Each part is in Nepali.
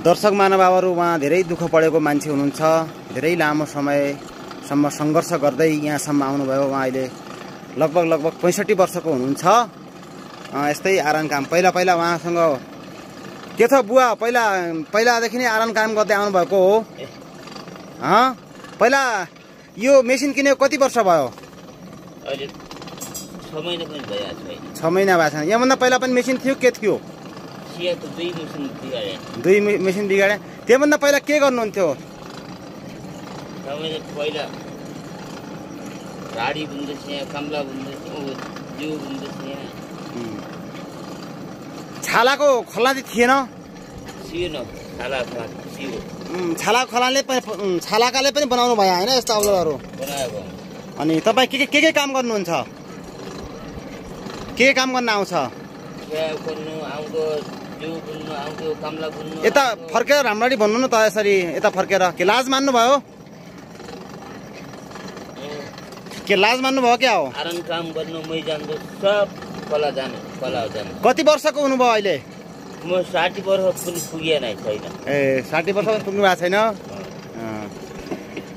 दर्शक महानुभावहरु उहाँ धेरै दुःख परेको मान्छे हुनुहुन्छ। धेरै लामो समयसम्म संघर्ष गर्दै यहाँसम्म आउनुभयो। उहाँ अहिले लगभग 65 वर्षको हुनुहुन्छ। यस्तै आरन काम पहिला उहाँसँग के छ बुवा? पहिलादेखि नै आरन काम गर्दै आउनु भएको हो? पहिला यो मेसिन किनेको कति वर्ष भयो? अहिले 6 महिना पनि भइरहेको छैन। 6 महिना भएको छैन। यहाँभन्दा पहिला पनि मेसिन थियो? के थियो? दुई मेसिन बिगाडे। त्योभन्दा पहिला के गर्नुहुन्थ्यो? पहिला राडी बुन्दैछ, कमला बुन्दैछ, जिउ बुन्दैछ। छालाको खलादी थिएन? छाला खलाले पनि छालाकाले पनि बनाउनु भयो हैन यस्तो औजारहरु? बनाएको। अनि तपाई के काम गर्नुहुन्छ? के काम गर्न आउँछ? यता फर्केर राम्ररी भन्नु न त। यसरी यता फर्केर के लाज मान्नु भयो? के लाज मान्नु भयो क्या हो? आरन काम गर्नु मै जान्छु, सब कला जाने। कति वर्षको हुनुभयो अहिले? म 60 वर्ष पनि पुगेन छैन। 60 वर्ष पनि पुग्नु भएको छैन?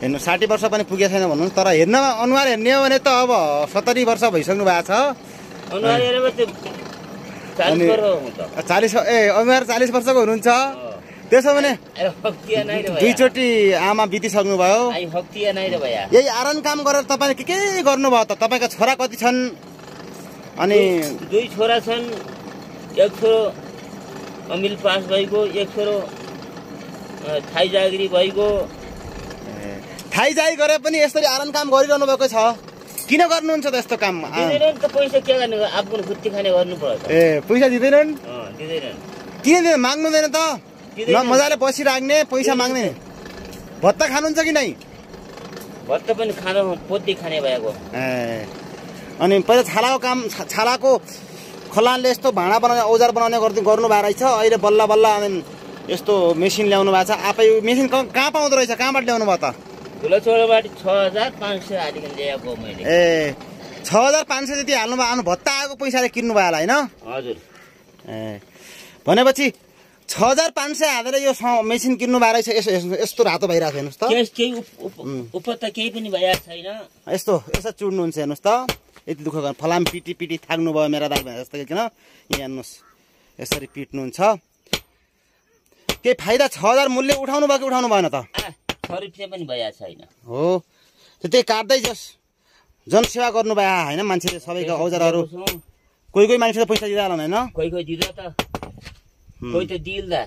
हेर्नु 60 वर्ष पनि पुगेको छैन भन्नु। तर हेर्न अनुहार हेर्ने हो भने त अब 70 वर्ष भइसक्नु भएको छ। अनुहार हेरेर त 40 वर्ष हुन्छ। 40 अनुहार 40 वर्षको हुनुहुन्छ। त्यसो भने दुईचोटि आमा बितिसक्नु भयो। यही आरन काम गरेर तपाईले के गर्नुभयो त? तपाईका छोरा कति छन्? अनि 2 छोरा छन्। एक छोरो अमिल पास भएको, एक छोरो थाई जागिरी भएको। थाई जागिरी गरे पनि यसरी आरन काम गरिरहनु भएको छ। किन गर्नुहुन्छ त यस्तो काम? दिदैनन् त पैसा के गर्ने? आफ्नो खुट्टी खाने गर्नु पर्छ। पैसा दिदैनन्? दिदैनन्। किन दिदैन? माग्नुहुँदैन त? न मजाले बसिराख्ने, पैसा माग्ने। भत्ता खानुहुन्छ कि नै? भत्ता पनि खानु पोती खाने भएको। अनि पहिला छालाको काम, छालाको खलानले यस्तो भाँडा बनाउने, औजार बनाउने गर्नु भएको रहेछ। अहिले बल्ल यस्तो मेसिन ल्याउनु भएको छ। आफै मेसिन कहाँ पाउँदो रहेछ? कहाँबाट ल्याउनु भयो त? ठुलो छोरोबाट 6500 हालिकन ल्याएको मैले। 6500 जति हाल्नु भयो। भत्ता आएको पैसाले किन्नु भयो होला हैन? हजुर। भनेपछि 6500 हालेर यो मेसिन किन्नु भएको रहेछ। यस्तो रातो भइरहेको छ हेर्नुस् त। केही उप त केही पनि भइरहेको छैन। यस्तो चुड्नुहुन्छ हेर्नुस् त। यति दुःख गर्नु फलाम पिटी थाक्नु भयो मेरा दाइ भने जस्तो किन? यहाँ हेर्नुस् यसरी पिट्नुहुन्छ। के फाइदा 6000 मूल्य उठाउनु भयो कि उठाउनु भएन त? 6 रुपैयाँ पनि भइरहेको छैन। हो त्यही काट्दै जस जनसेवा गर्नु भयो हैन? मान्छेले सबैको औजारहरु कोही मान्छेले पैसा दिँदा होला हैन? कोही दिँदा त, कोही त दिल्दा।